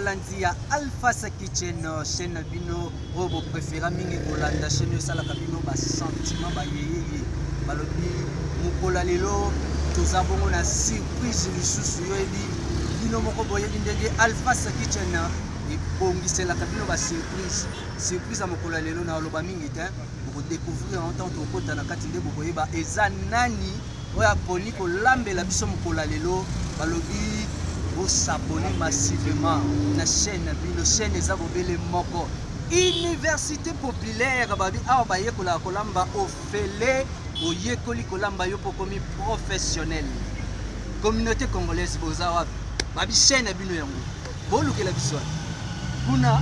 Balandi ya Alpha Kitchen, chaîne na bino oyo bo préféra mingi kolanda, chaîne oyo esalaka bino ba sentiment ba yeyeye. Balobi mokolo ya lelo toza bongo na surprise lisusu. Yoyebi bino moko boyebi ndenge Alpha Kitchen ebongiselaka bino ba surprise. Surprise ya mokolo ya lelo na oloba mingi te, bokodécouvrir yango ntango tokokota na kati nde bokoyeba eza nani oyo aponi kolambela biso mokolo ya lelo. Balobi bos'abonner massivement na chaîne na bino. Chaîne eza bobele moko, Université Populaire. Babi awa bayekolaka kolamba ofele, oyekoli kolamba yo mpo okomi professionnel. Communauté congolaise, boza wapi? Babi chaîne na bino yango bolukela biso wapi? Kuna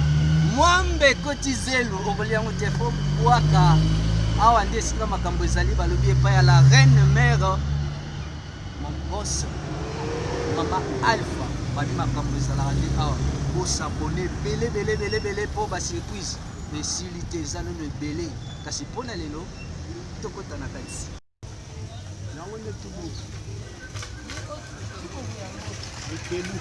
mwambe ekoti zelo, okolia yango te, fo bwaka. Awa nde esika makambo ezali. Balobi epai ya la reine mère, mon boss, mama Alpha. Babi makambo ezalaka nde awa. Bos'abonner ebele ebele ebele ebele mpo basurprise esili te, eza nano ebele. Kasi mpo na lelo tokota na kati yango nde tubu ekelu.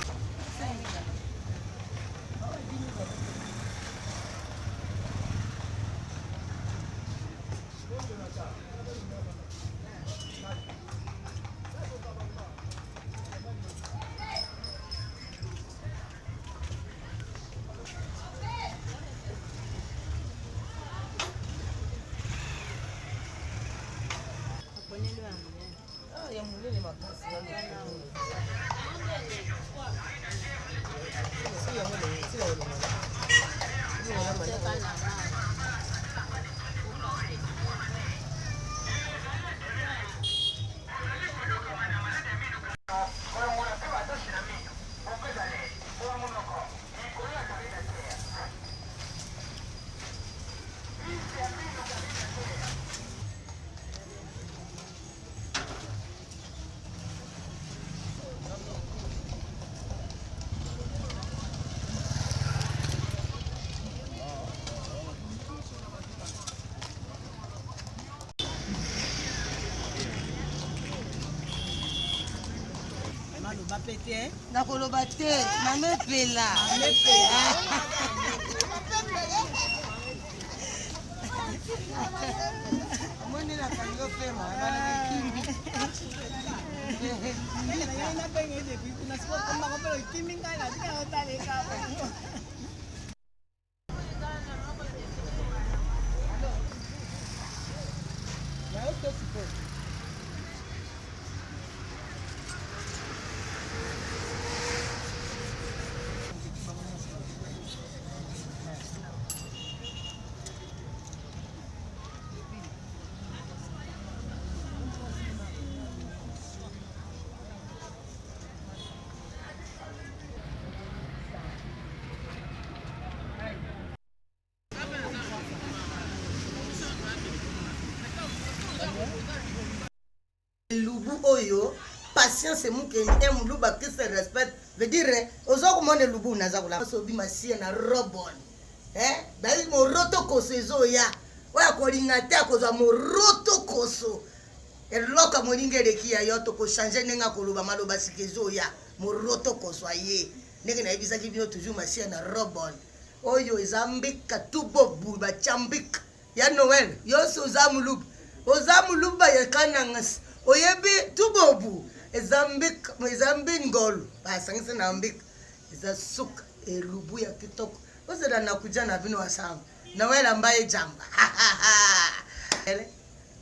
Ya monene makasi. Maloba pe te. Nakoloba te, mama epela. Omoni nakangi yo pema balaka ekimbi. Kimi ngai natika otaleka. Elubu oyo, Patience Mukendi, un muluba qui se respecte, veut dire oza komona elubu naza kolamba sobi masie na robon, eh bayi moroto koso ezoya. Oyo akolinga te akozwa moroto koso. Eloko ya moninga eleki ya yo, tokochange ndenge akoloba maloba sika ezoya moroto koso aye. Ndenge nayebisaki bino toujours, masie na robon oyo eza mbika tubobu batya mbika ya Noël. Yonso oza muluba, oza muluba ya kanangas, oyebi tubobu eza mbika, eza mbingolo basangisi na mbika, eza suka elubu ya kitoko. Ozela na kuja na bino ensemble Noël ambaye jamba.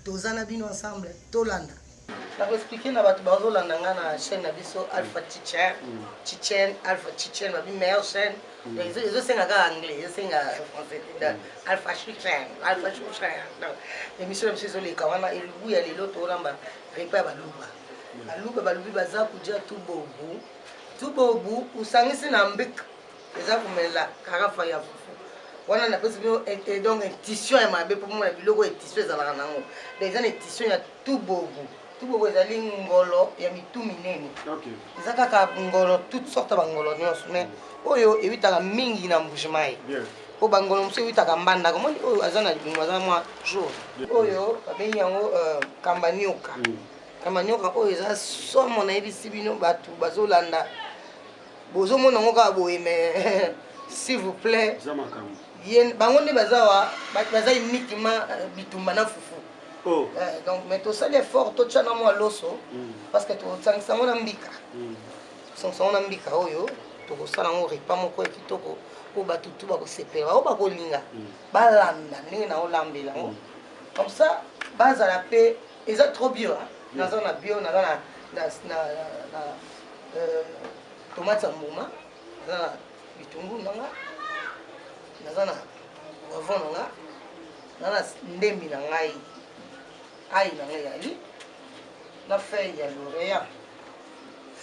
Toza na bino ensemble, tolanda. Nakoexpliquer na bato bazolanda nga na chaîne na biso Alpha Chichen, Chichen Alpha Chichen, babi meilleure chaîne. Ezosenga kaka anglais, ezosenga français te. Alpha Chichen, Alpha Chichen. Donc émission na biso ezoleka wana. Elubu ya lelo, tolamba repas ya baluba. Baluba balobi baza kudia tubobu. Tubobu osangisi na mbika, eza komela karafa ya fufu wana. Napesi bino donc intuition ya mabe mpo mona biloko intuition ezalaka nango. Donc eza na intuition ya tubobu. Tubobu ezali ngolo ya mitu minene. Eza kaka ngolo, toute sorte ya bangolo nyonso, mais oyo ewitaka mingi na Mbujimai, mpo bangolo mosusu ewitaka Mbandaka. Omoni oyo aza na libumu, aza mwa jour oyo babengi yango kambanioka. Kambanioka oyo eza somo. Nayebisi bino, bato bazolanda. Bozomona yango kaka boye, mais s'il vous plaît, ye bango nde baza wa baza uniquement bitumba na fufu. Oh. Donc mais tosali effort, totya na mwa loso parce que tosangisa yango na mbika. Tosangisa yango na mbika oyo, tokosala yango repas moko ya kitoko mpo bato tu bakosepela, oyo bakolinga balanda ndenge na olambela yango. Comme ça bazala mpe eza trop bio, hein. Naza na bio, naza na tomate ya mbuma, naza na bitungulu na nga, naza na poivron na nga, naza na ndembi na ngai, ai na ngai yali na feuille ya laurier,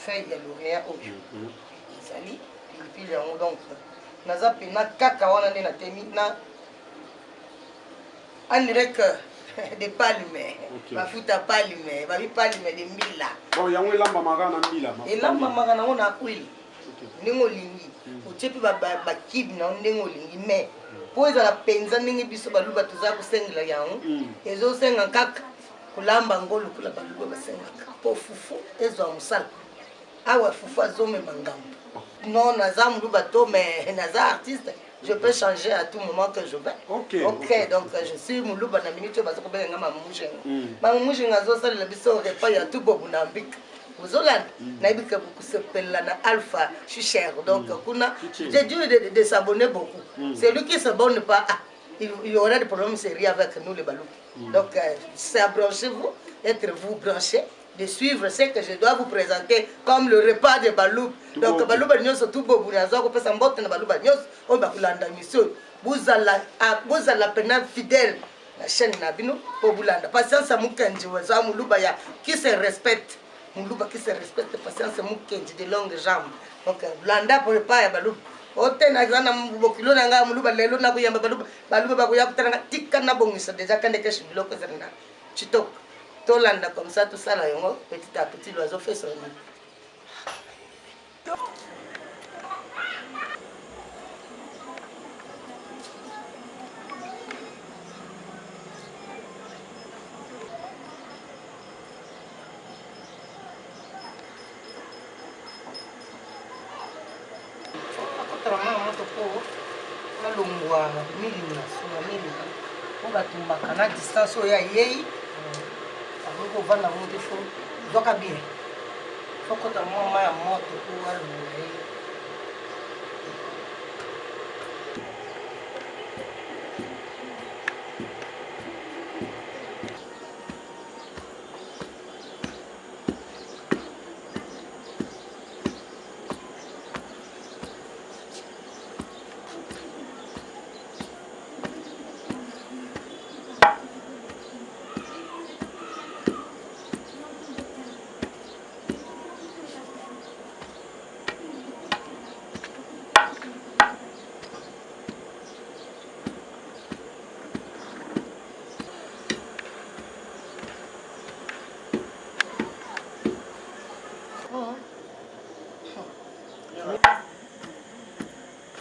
feuille ya laurier oyo ezali pilipili yango. Donc naza pena kaka wana nde natemi na en direct de Palme. Mafuta Palme, babi Palme de mbila. Bon, yango elambamaka na mbila? Elambamaka nango na huile ndenge olingi, otie mpe bakibe na yo ndenge olingi, mais mpo ezala mpenza ndenge biso Baluba toza kosengela yango, ezosenga kaka kolamba ngo lokola Baluba basengaka, mpo fufu ezwa mosala. Awa fufu azomema ngambo. Non, naza Moluba to, mais naza artiste, je peux changer à tout moment que je veux. Ok, donc je suis Moluba na minute oyo baza kobenga nga Mama Mushenga. Mama Mushenga azosalela biso repas ya tubobu na mbika. Ozolanda, nayebi ke kosepela na Alpha Chicher. Donc kuna j'ai dû de s'abonner beaucoup. Celui qui s'abonne pas, ah, il y aura des problèmes sérieux avec nous les Baluba. Donc c'est branchez-vous, être vous branché, de suivre ce que je dois vous présenter comme le repas de Baluba. Donc Baluba nyonso, tubobu, naza kopesa mbote na Baluba nyonso oyo bakolanda émission. Bozala, bozala pena fidèle na chaîne na bino mpo bolanda Patience ya Mokenji. Waza Moluba ya qui se respecte, Moluba qui se respecte, Patience Mokenji de longue jambe. Donc landa repas ya Baluba. Ote naza na bokilo na ngai Moluba, lelo nakoyamba Baluba, Baluba bakoya kutana nga. Tika nabongisa déjà kande keshe biloko ezala na kitoko. Tolanda comme ça, tosala yango petit à petit. L'oiseau fait son nid. Akotala mwa moto mpo alongwa milinga, solo milinga mpo batumbaka na distance oyo ayei, akoki kovanda ngo te. Faut zwaka bien, faut kota mwa mai ya moto mpo alongwa ye.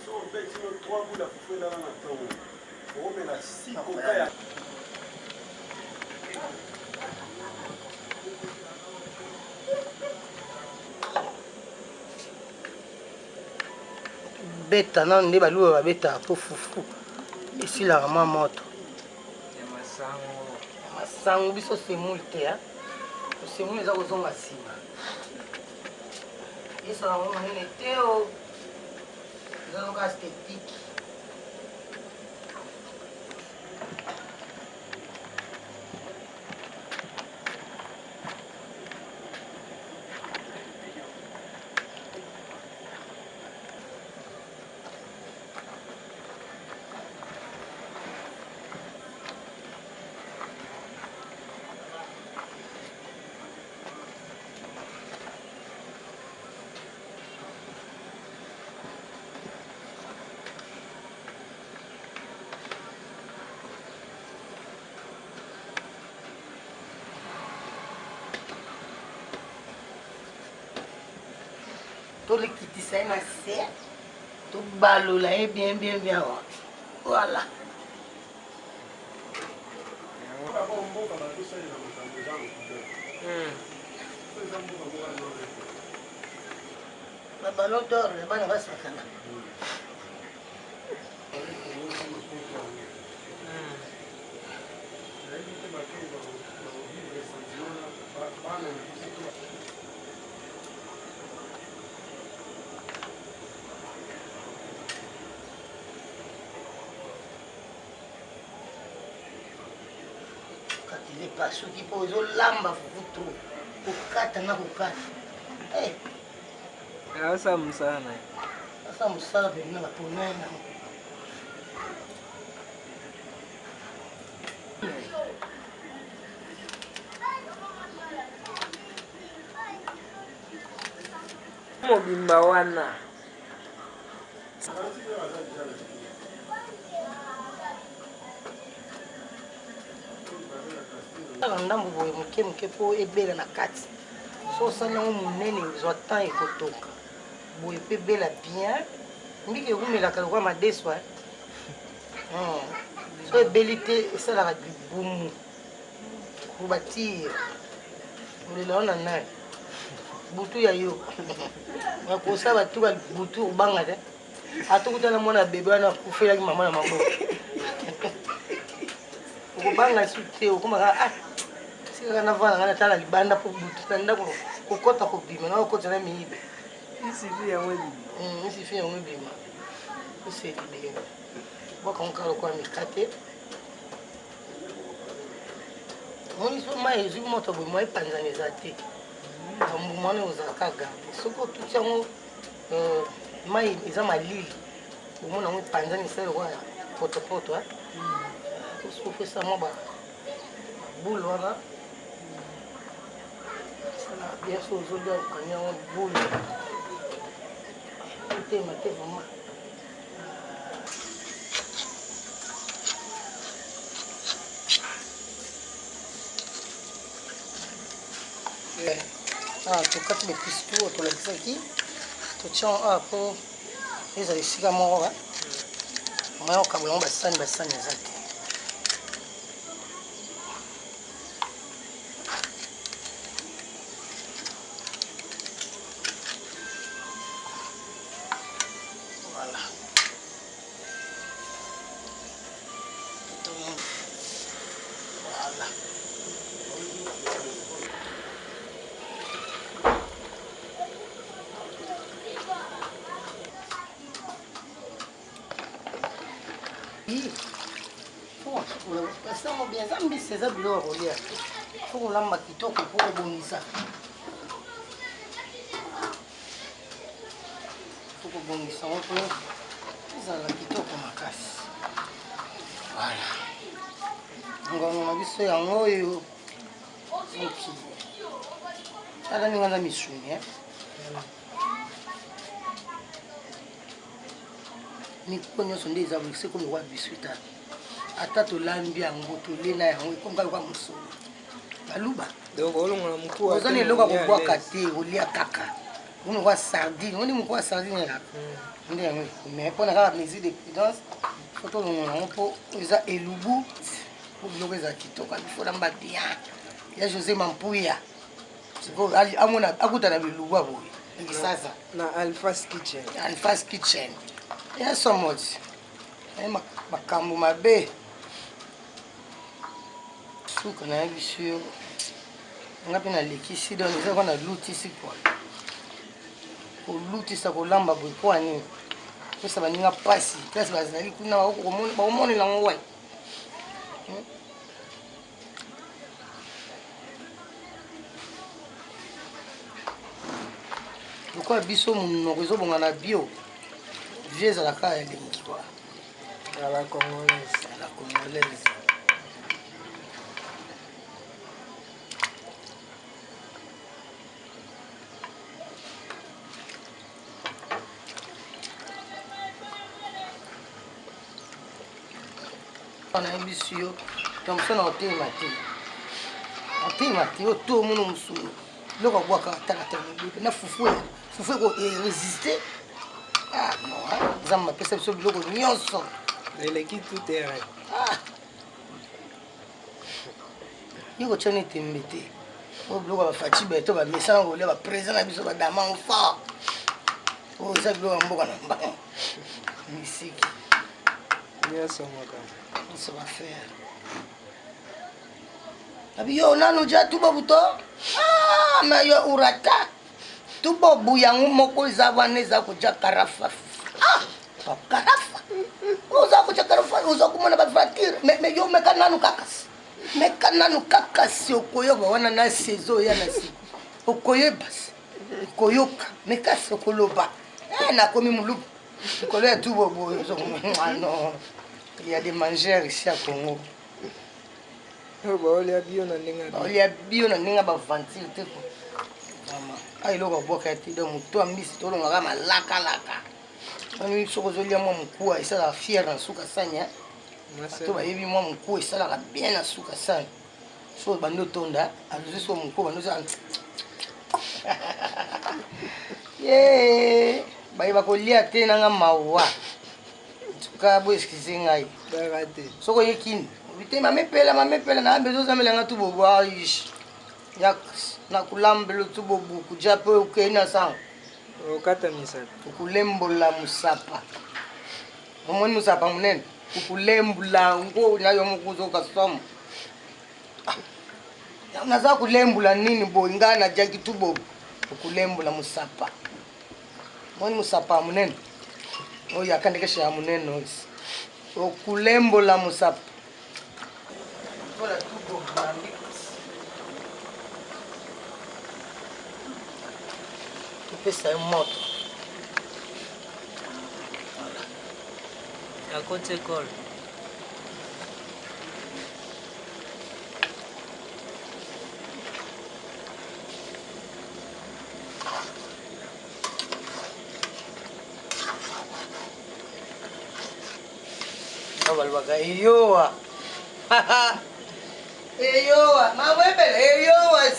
So obeti yo 3 bula fufu elala na ntongo, okomela 6 koka ya Beta nano nde Baluba babetaka mpo fufu esilaka mwa moto. Ya masango. Masango biso semoule te, semoule eza kozonga nsima. Esala yango monene te, o eza noka esthétique. Tolikitisa ye na se, tobalola ye bien bien bien awa, voilà. Mboka bazosalela makambo eza na couleur, eza mboka moko ya. Ba ballon d'or ya bana basakana. Katile pasuki mpo ozolamba fufu trop kokata na kokata eh. Asala mosala na ye. Asala mosala mpenza bapona ye nango. Mobimba wana. Kaka ndambo boye moke moke mpo ebela na kati. So osali yango monene ezwa temps ekotoka. Boye mpe ebela bien. Mbika ewumelaka lokola madesu. So ebeli te esalaka libumu. Kubatire. Olela wana nani? Butu ya yo. Nakosa batuka butu obanga te. Atokutana mwana bebe wana akufelaki mama na maboko. Okobanga su te okomaka ah tikaka navanda ngai natala libanda mpo butu na ndako kokɔta kobima na okɔta na miyibi. Isifi yango ebima. Isifi yango ebima. Oselibele. Bwaka ngo kaka lokola mikate. Omoni so mai ezwi moto boye mwa epanzana eza te. Bambuma wana ozala kaka garde. Soki otuti yango euh, mai eza malili omona yango epanzani esali lokola potopoto opesa mwa babule wana esala bien so ozolia okangi yango bule otema te vraiment. Ah, tokati baepice tout oyo tolakisaki totya yango awa mpo ezala esika moko moyen okabola yango basani basani eza te. Voilà. Voilà. Sango bien eza mbisi eza biloko ya kolia fo kolamba kitoko mpo kobongisa fo kobongisa yango mpo ezala kitoko makasi. Voilà ngongo na biso yango oyo mokili tala ndenge aza misuni. Mikuwa nyonso nde eza boye ekomi lokola biscuit. Ata tolambi yango tolie na yango ekomi kaka lokola mosolo. Baluba Donc olongola mokuwa. Oza na eloko ya kobwaka te, olia kaka okomi lokola sardine. Oni mokuwa ya sardine elaka nde yango ekomi. Mais mpona kaka mesure de prudence fo tolongola yango mpo eza elubu mpo biloko ezala kitoko. Faut lamba bien ya José Mampuya sikoyo amona akutana bilubu ya boye Kisasa na Alphas Kitchen. Alphas Kitchen ya somoti makambo mabe suka nayebisi yo nga mpe nalekisi donc eza kaka nalutisi kua kolutisa kolamba boye mpo nini kopesa baninga mpasi place bazali kuna bakomonela yango wai. Lokola biso monoko ezobonga na bio vie ezalaka ya elengi kua. À la congolaise. À la congolaise. Nayebisi yo thomson otelema te, otelema te oyo to omona mosolo biloko abwaka talatala na fufu fufu eko resiste. Ah non, Nzambe apesa biso biloko nyonso. Eleki tout terrain. Ah. Yo kotya nini tembe te oyo biloko ya bafaci beto bamesana kolia baprésident na biso badamango fort. Oyo eza biloko ya mboka na mbango. Misiki. Nyonso makambo. Nyonso bafere. Abi yo nanu ja tubobu to? Ah, mais yo urata. Tubobu yango moko eza wana eza koja karafa. Ah, karafa. Oza koja karafa, oza komona ba voiture. Mais mais yo meka nanu kaka. Meka nanu kaka si okoyoka wana na saison ya na siko. Okoyeba. Okoyoka, meka si okoloba. Eh, nakomi mulubu. Likolo ya tubobu ozo ah non. Il y a des mangeurs ici à Congo. Oyo baolia bio na ndenge ya Baolia bio na ndenge ya ba ventile te ko. Vraiment. Ah eloko abwaka ya te donc moto ya mbisi tolongaka malakalaka. Wani soki ozolia mwa mokuwa esalaka fiere na suka sani hein. Bato bayebi mwa mokuwa esalaka bien na suka sani. Soki obandi otonda azwi so mokuwa bandi osala ye bayeba kolia te nanga mawa. En tout cas bo excuse ngai. Soki oye kini obi te mama epela mama epela na bezo ozambela nga tu bobo aish yak nakulambela tu bobu kuja mpe okei na sango okata misapi okulembola mosapa omoni mosapa monene okulembula yango na yo moko ozoka somo ah, naza kolembula nini boye ngai najaki tu bobu okulembula mosapa moni mosapa ya monene oyo akandekesha ya monene oyo Okulembola mosapa. Topesa yo moto. Akoti ekole. Balobaka eyowa eyowa mawebele eyowa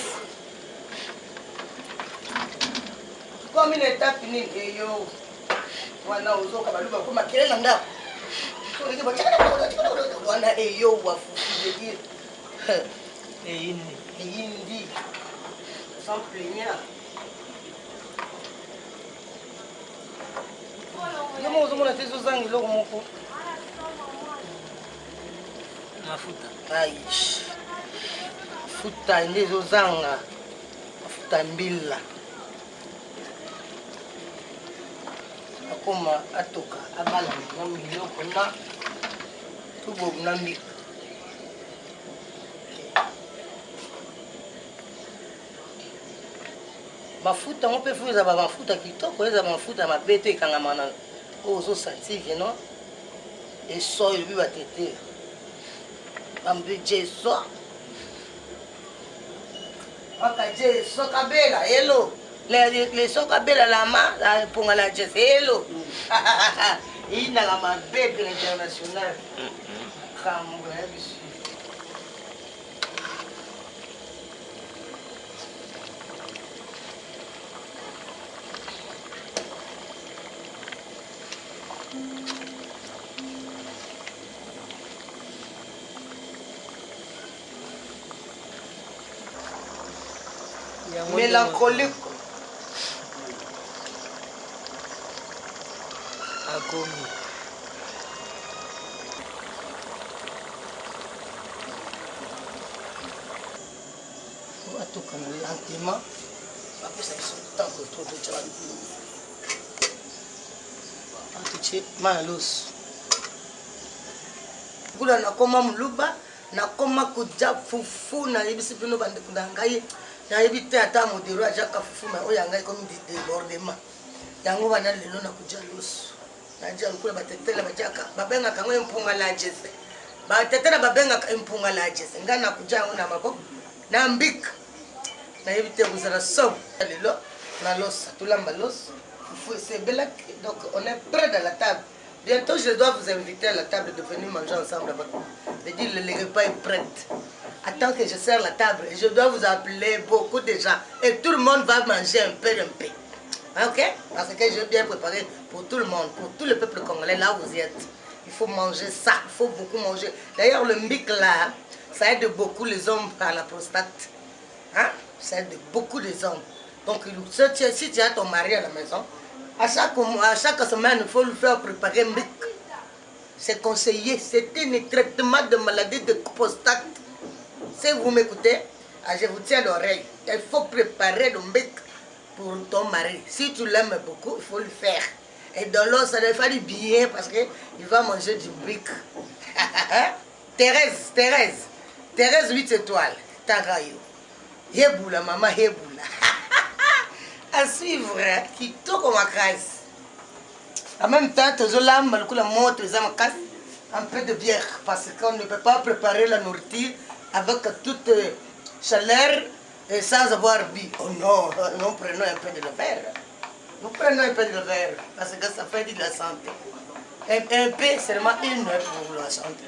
komi na etape nini eyowa wana ozoka baluba ko makelele na ndako wana eyowa fufu je dire eyindi eyindi sans plaignant Yo moko ozomona te ezozanga eloko moko. Mafuta. Aish. Mafuta nde ezozanga. Mafuta mbila. Akoma atoka abala na biloko na tubobu na mbika. Mafuta yango mpe fo eza ba mafuta kitoko, eza mafuta mabe te ekangama na oyo ozo sentir que non eso elobi ba tete bambe jeso aka jeso kabela hello le so kabela lama la ponga la jeso hello eyinaka mabe mpe na international kambo ya biso. Mélancolique. Akomi. Atokana lentement bapesa biso ntango to totya atotye mai ya loso kuna. Nakoma moluba, nakoma kodya fufu. Nayebisi bino bandeko na ngai, nayebi te ata modero ajaka fufu, mai oyo ya ngai ekomi débordement. Yango wana lelo nakodya loso, nadia lokola batetela badiaka, babengaka yango empunga la jese. Batetela babengaka empunga la jese. Ngai nakodia yango na maboko na mbika. Nayebi te kozala somo lelo na losa. Tolamba loso, fufu esebelaki, donc on est près de la table. Bientôt je dois vous inviter à la table de venir manger ensemble avec moi. Je dis le repas est prêt. Attends que je sers la table et je dois vous appeler beaucoup de gens et tout le monde va manger un peu un peu. Ok? Parce que j'ai bien préparé pour tout le monde, pour tout le peuple congolais, là où vous êtes. Il faut manger ça, il faut beaucoup manger. D'ailleurs, le mbic là, ça aide beaucoup les hommes par la prostate. Hein? Ça aide beaucoup les hommes. Donc, si tu as ton mari à la maison, À chaque, à chaque semaine, il faut lui faire préparer mbik. C'est conseillé. C'est un traitement de maladie de prostate. Si vous m'écoutez, ah, je vous tiens l'oreille. Il faut préparer le mbik pour ton mari. Si tu l'aimes beaucoup, il faut le faire. Et dans l'eau, ça lui fait du bien parce qu'il va manger du brick. Thérèse, Thérèse, Thérèse 8 étoiles, Tarayo. Yeboula, maman Yeboula. à suivre, kitoko makasi. En même temps, tozolamba lokola moto eza makasi, un peu de bière parce qu'on ne peut pas préparer la nourriture avec toute chaleur et sans avoir bu. Oh non, nous prenons un peu de la verre. Nous prenons un peu de verre parce que ça fait de la santé. Un, un peu, seulement une pour la santé.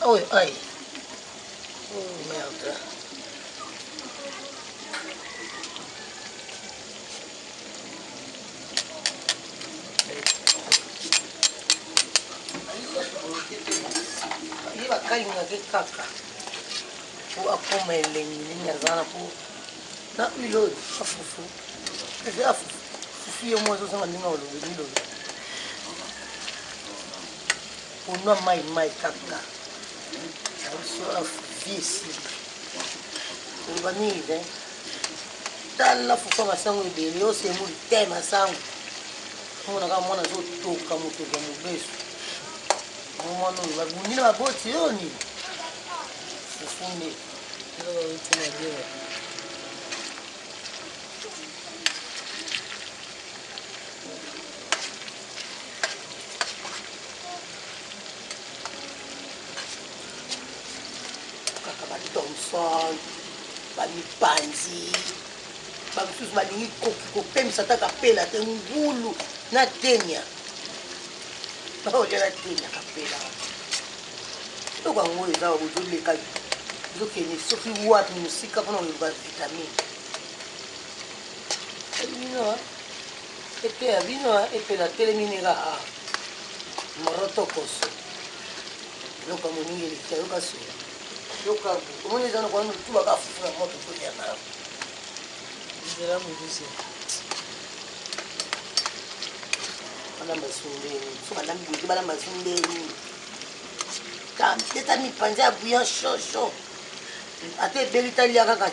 Oh, aïe. Oh, merde. Ye bakalingaki kaka po akoma elengi ndenge aza na po na huile oyo afufu eza afufu fufu ye mwa ezozanga ndenge olobi milobi ponwa mai mai kaka biso afufi esili koloba mingi te tala fufu ya masango ebele osemuli te masango omonaka mwana azotoka motoka mobesu mwana oyo babundi na baboti oyo nini fufu nde kaka ba thomson bamipanzi bamosusu balingi koki kopemisa ata kapela te ngulu na tenia baolia na tenia kapela eloko yango eza ozoleka ozokende soki wapi mosika mpona koluka vitamine bino eteya bino epela telemi neka a morotokoso yoka moninga eleki yoka solo yoka omoni eza na kwanu tubaka fufu na moto tolia na nzela mokuse balamba sumbeni so balambi boye te balamba sumbeni beta mipanzi ya bouillon chaud chaud ata ebeli talia kaka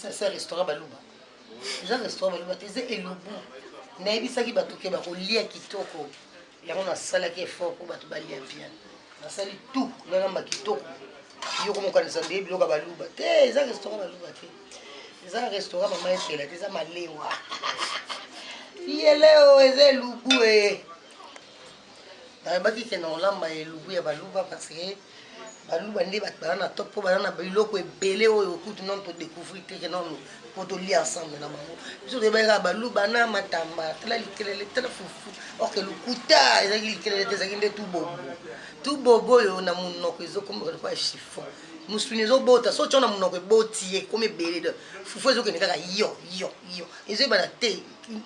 eza restaurant baluba eza restaurant baluba te eza elubu nayebisaki bato ke bakolia kitoko yango nasalaki effort mpo bato balia bien nasali tout nalamba kitoko yo komokanisa nde biloko ya baluba te eza restaurant baluba te eza restaurant mama epela te eza malewa yeleo eza elubu e nayebaki ke na kolamba elubu ya baluba parce que baluba nde bato baza na top mpo baza na biloko ebele oyo kutu nano todecouvrir te ke nano mpo tolia ensemble na bango biso toyebaki kaka baluba na matamba tala likelele tala fufu orke lokuta ezalaki likelele te ezalaki nde tubobo tubobo oyo na monoko ezokoma lokola chiffon mosuni ezobota so otya na monoko eboti ekomi ebele de fufu ezokende kaka yo yo yo ezoyebana te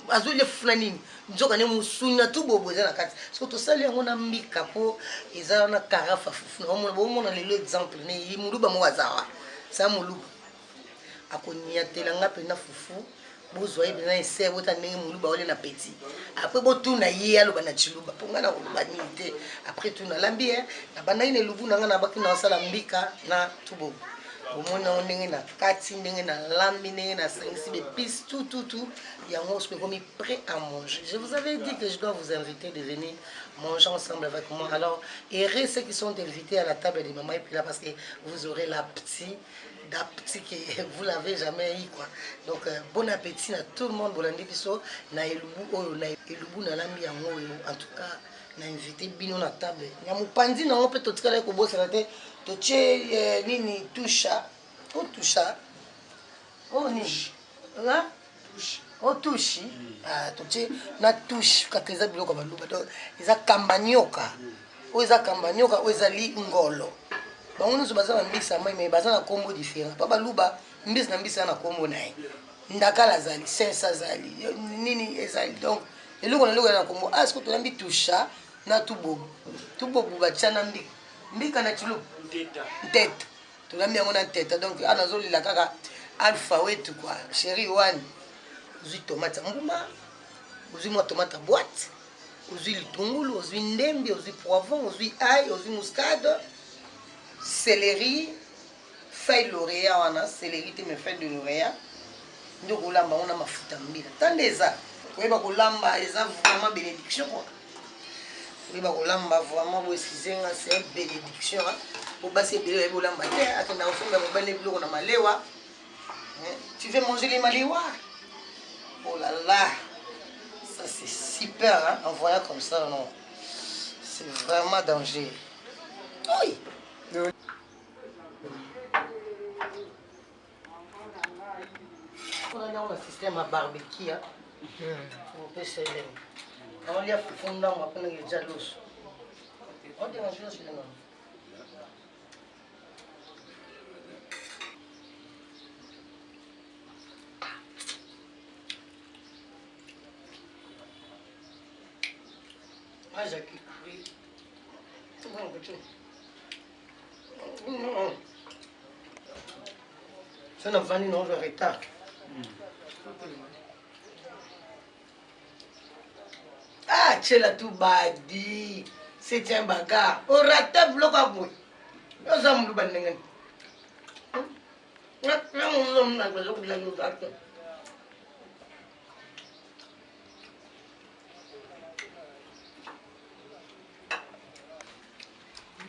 azolia fufu na nini nzoka nde mosuni na tubobo eza na kati soki tosali yango na mbika mpo eza na karafa fufu na omona bomona lelo exemple ne moluba moko azawa sa moluba akoniatela nga mpenza fufu bozwa ye mpenza ese bota ndenge moluba olie na petit apres botuna ye aloba na chiluba mpo ngai nakoloba nini te apres tuna alambi ye nabandaki na elubu na ngai nabaki nasala mbika na tubobo. Bomoni yango ndenge na kati, ndenge na lambi, ndenge na sangisi ba épices, tout, tout, tout. Yango soki ekomi prêt à manger. Je vous avais dit que je dois vous inviter de venir manger ensemble avec moi. Alors, errez ceux qui sont invités à la table de maman Epela parce que vous aurez la petite d'appétit que vous l'avez jamais eu quoi. Donc euh, bon appétit à tout le monde bolandi biso na elubu oyo na elubu na lambi yango oyo en tout cas na invité bino na table. Na mopanzi na ngo pe totikala kobosana te totie eh, nini tusha otusha oyo nini nga o tushi ah, totie na touche kaka eza biloko ya baluba donc eza kambanioka oyo eza kambanioka oyo ezali ngolo bango nyonso baza na mbisi ya mai mai baza na nkombo différent pa baluba mbisi na mbisi ya na nkombo na ye ndakala azali sense azali nini ezali donc eloko na eloko ya na nkombo ah siko toyambi tusha na tubobu tubobu batya na mbika mbika na chilubu nteta tolambi yango na nteta donc awa nazolela kaka alpha wetu kua chéri wani ozwi tomate ya mbuma ozwi mwa tomate ya boite ozwi litungulu ozwi ndembi ozwi poivron ozwi ail ozwi muscade céleri feuille lauréat wana céleri te mais feuille de lauréat nde okolamba yango na mafuta mbila ta nde eza koyeba kolamba eza vraiment bénédiction quoi Oyeba kolamba vraiment bo excuse nga c'est une bénédiction hein. Po basi ebele bayebi kolamba te akenda kosomba mobali biloko na malewa. Tu veux manger les malewa? Oh là là. Ça c'est super hein en voyant comme ça non. C'est vraiment danger. Oui. Kuna système ya barbecue hein. Opesa elengi. Naolia fufu ndambo apena eja loso. Oderange loso ndambo. Ah, Jackie. Oui. So navandi na ozwa retard. Ah, tshela tu badi. C'est un bagarre. Orata biloko ya boye. Oza moluba ndenge nini?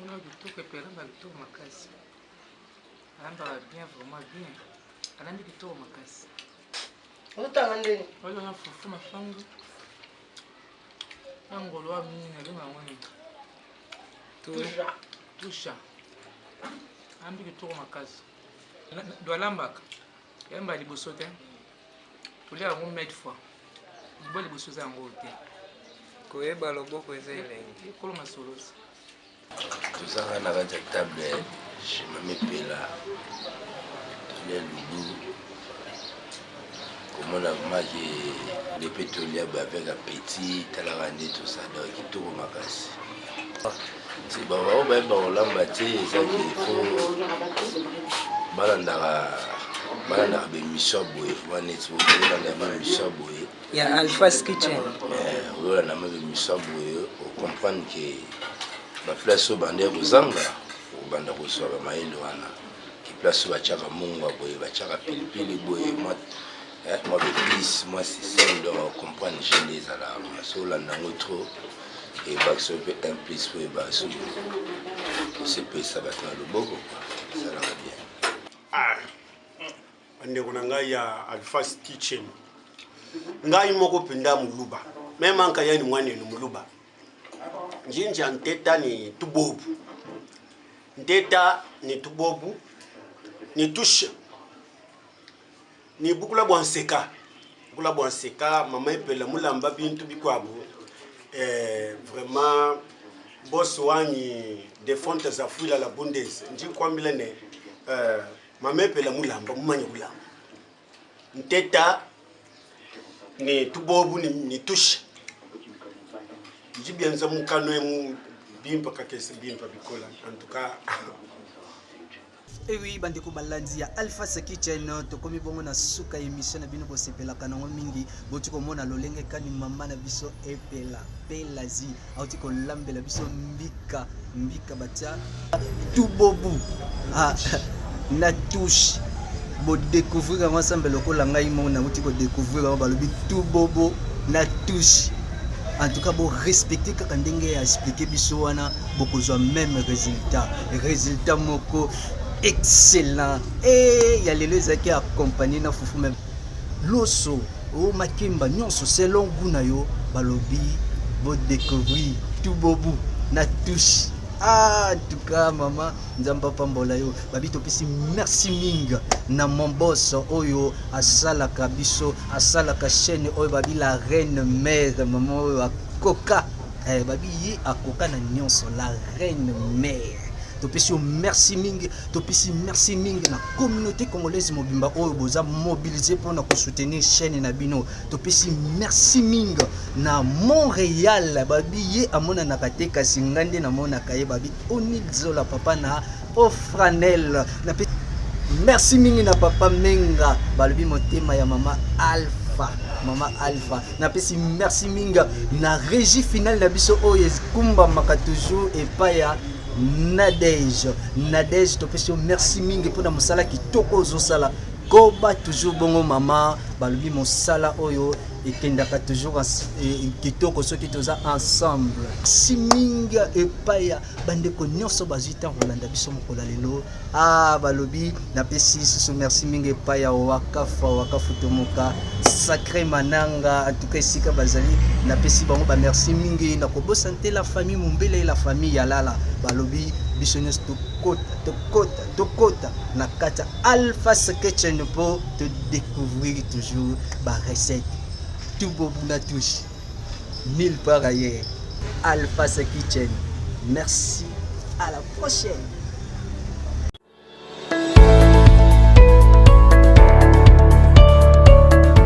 Mona kitoko epe alamba kitoko makasi. Alambaka bien vraiment bien. Alambi kitoko makasi. Otanga ndeni? Oyo na fufu masangu. Na ngolo wa nini abenga yango nini? Tusha. Tusha. Alambi kitoko makasi. Do alambaka. Yamba liboso te. Tolia yango mille fois. Libo liboso eza yango te. Koyeba loboko eza elengi. Ekolo masolosi. Tozanga na kati ya table chez Mame Pela. Tolia lubu. Komona maki nde mpe tolia boye avec appétit talaka nde tosala kitoko makasi. Si bango bayeba kolamba te eza ke fo balandaka balandaka baémission ya boye vraimen neti olanda baémission ya boye ya Alpha's Kitchen eh, oyolanda ma baémission ya boye ocomprendre ke baplace oyo banda ya kozanga obanda kozwa bamayele wana ke place oyo batiaka mungwa boye batiaka pilipili boye mwa eh, mwa baepice mwa système donc ocomprendre je nde ezalaka so olanda yango trop ebakisa mpe un plus po ebakisa osepelisa bato na loboko esalaka bien. Ah, bandeko na ngai ya Alphas Kitchen, ngai moko mpenza moluba meme anka yani mwanenu moluba njinja nteta ni tubobu nteta ni tubobu ni tushe Ni bukula bua nseka, bukula bua nseka mama epela mulamba bintu bikuabu eh, vraiment boss wanyi defonte zafuila la bundes ndi nkuambila ne eh, mama epela mulamba mumanye kulamba nteta ni tubobu ni, ni tushe ndi bienza mukano emu bimpa kakese bimpa bikola en tout cas. Eh oui, bandeko balandi ya Alpha Kitchen, tokomi bongo na suka émission na bino bosepelaka nango mingi. Boti komona lolenge kani mama na biso Epela Pelazi auti kolambela biso mbika mbika batia tubobu. Ah. na touche. Bodécouvrir yango ensemble lokola ngai moko nauti kodécouvrir yango. Balobi tubobo na touche. En tout cas, borespecte kaka ndenge ya expliquer biso wana, bokozwa même résultat, résultat moko excellent. E ya lelo ezalaki accompagné na fufu, même loso o makemba, nyonso selon goût na yo. Balobi bodécouvrir tubobu na touche. Ah, en tout cas, mama, Nzambe apambola yo. Babi topesi merci mingi na mon boss oyo asalaka biso, asalaka chaîne oyo. Babi la reine mère, mama oyo akoka, babi ye akoka na nyonso, la reine mère, topesi yo merci mingi. Topesi merci mingi na communauté congolaise mobimba oyo boza mobilisé mpona kosoutenir chaîne na bino. Topesi merci mingi na Montréal. Babi ye amonanaka te, kasi ngai nde namonaka ye. Babi Onil Zola, papa na Ofranel. Napesi merci mingi na papa Menga. Balobi motema ya mama Alpha, mama Alpha. Napesi merci mingi na régie finale na biso oyo ekumbamaka toujours epai ya Nadege. Nadege, topesi yo merci mingi mpona mosala kitoko ozosala. Koba toujours bongo, mama. Balobi mosala oyo ekendaka toujours kitoko soki toza ensemble. Si mingi epai ya bandeko nyonso bazwi ntango kolanda biso mokolo ya lelo. Ah, balobi napesi lisusu merci mingi epai ya Wakafa, Wakafu Tomoka, Sacré Mananga. En tout cas, esika bazali, napesi bango bamerci mingi. Nakobosana te la famille Mombele, la famille Yalala. Balobi biso nyonso tokota, tokota, tokota na kati ya Alpha's Kitchen mpo todécouvrir toujours barecette tubobu na touche, nulle part ailleurs. Alpha's Kitchen, merci, à la prochaine.